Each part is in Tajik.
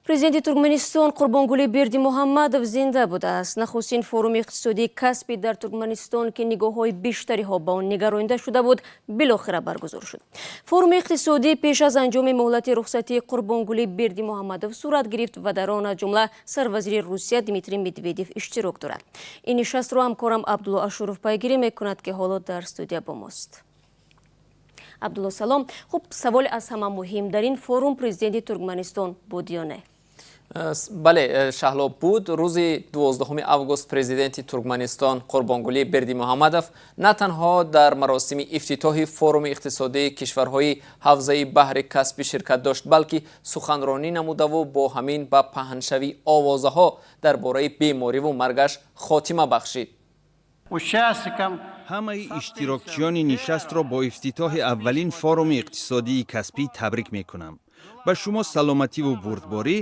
Президенти Туркманистон Қурбонгулӣ Бердимуҳаммадов зинда будааст. Нахустин форуми иқтисодии Каспий дар Туркманистон, ки нигоҳҳои бештариҳо ба он нигаронида шуда буд, билохира баргузор шуд. Форуми иқтисодӣ пеш аз анҷоми муҳлати рухсатии Қурбонгулӣ Бердимуҳаммадов сурат гирифт ва дар он аз ҷумла сарвазири Русия Дмитрий Медведев иштирок дорад. Ин нишастро ҳамкорам Абдулло Ашуров пайгирӣ мекунад, ки ҳоло дар студия бо мост. Абдулло, салом. Хуб, саволи аз ҳама муҳим: дар ин форум президенти Туркманистон буд ё не? Бале, Шаҳло, буд. Рӯзи 12 август президенти Туркманистон Қурбонгулӣ Бердимуҳаммадов на танҳо дар маросими ифтитоҳи форуми иқтисодии кишварҳои ҳавзаи баҳри Каспӣ ширкат дошт, балки суханронӣ намудаву бо ҳамин ба паҳншавии овозаҳо дар бораи бемориву маргаш хотима бахшид. Участникам Ҳамаи иштирокчиёни нишастро бо ифтитоҳи аввалин форуми иқтисодии Каспӣ табрик мекунам. Ба шумо саломативу бурдборӣ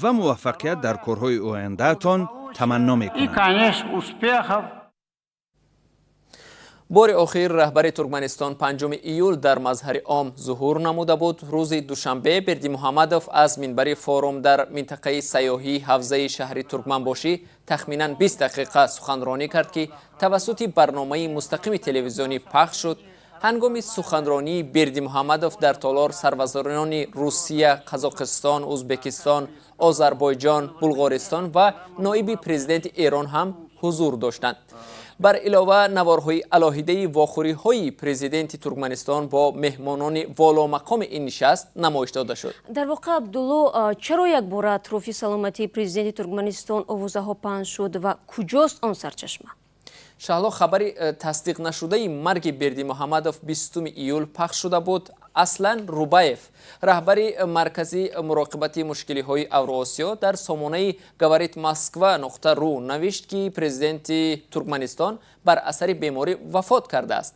ва муваффақият дар корҳои ояндаатон таманно и, мекунам. конечно, успехов. Бори охир раҳбари Туркманистон 5 июл дар мазҳари ом зуҳур намуда буд. Рӯзи душанбе Бердимуҳаммадов аз минбари форум дар минтақаи сайёҳии ҳавзаи шаҳри Туркманбошӣ тахминан 20 дақиқа суханронӣ кард, ки тавассути барномаи мустақими телевизионӣ пахш шуд. Ҳангоми суханронии Бердимуҳаммадов дар толор сарвазирони Русия, Қазоқистон, Ӯзбекистон, Озарбойҷон, Булғористон ва ноиби президенти Эрон ҳам ҳузур доштанд. Бар илова, наворҳои алоҳидаи вохӯриҳои президенти Туркманистон бо меҳмонони воломақоми ин нишаст намоиш дода шуд. Дар воқеъ, Абдулло, чаро якбора атрофи саломатии президенти Туркманистон овозаҳо паҳн шуд ва куҷост он сарчашма? Шаҳло, хабари тасдиқ нашудаи марги Бердимуҳаммадов 20 июл пахш шуда буд. Аслан Рубаев, раҳбари маркази муроқибати мушкилиҳои Авроосиё, дар сомонаи Говорит Москва.ру навишт, ки президенти Туркманистон бар асари беморӣ вафот кардааст.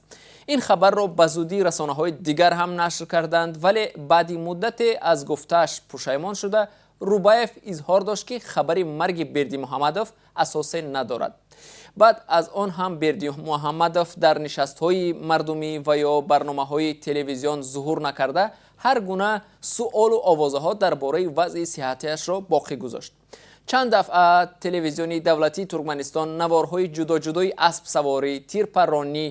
Ин хабарро ба зудӣ расонаҳои дигар ҳам нашр карданд, вале баъди муддате аз гуфтааш пушаймон шуда, Рубаев изҳор дошт, ки хабари марги Бердимуҳаммадов асосе надорад. Баъд аз он ҳам Бердимуҳаммадов дар нишастҳои мардумӣ ва ё барномаҳои телевизион зуҳур накарда, ҳар гуна суолу овозаҳо дар бораи вазъи сиҳатиашро боқӣ гузошт. Чанд дафъа телевизиони давлатии Туркманистон наворҳои ҷудоҷудои аспсаворӣ, тирпарронӣ,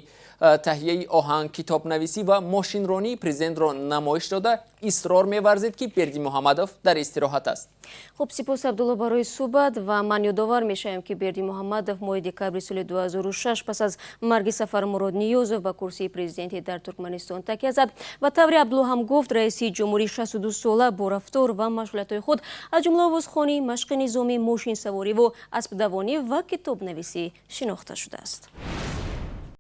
таҳияи оҳанг, китобнависӣ ва мошинронии президентро намоиш дода, исрор меварзид, ки Бердимуҳаммадов дар истироҳат аст. Хуб, сипос, Абдулло, барои суҳбат. Ва ман ёдовар мешавем, ки Бердимуҳаммадов моҳи декабри соли 2006 пас аз марги Сафармурод Ниёзов ба курсии президентӣ дар Туркманистон такя зад. Ва тавре Абдулло ҳам гуфт, раиси ҷумҳурии 62 сола бо рафтор ва машғулиятҳои худ, аз ҷумла овозхонӣ, машқи низомӣ, мошинсавориву аспдавонӣ ва китобнависӣ шинохта шудааст.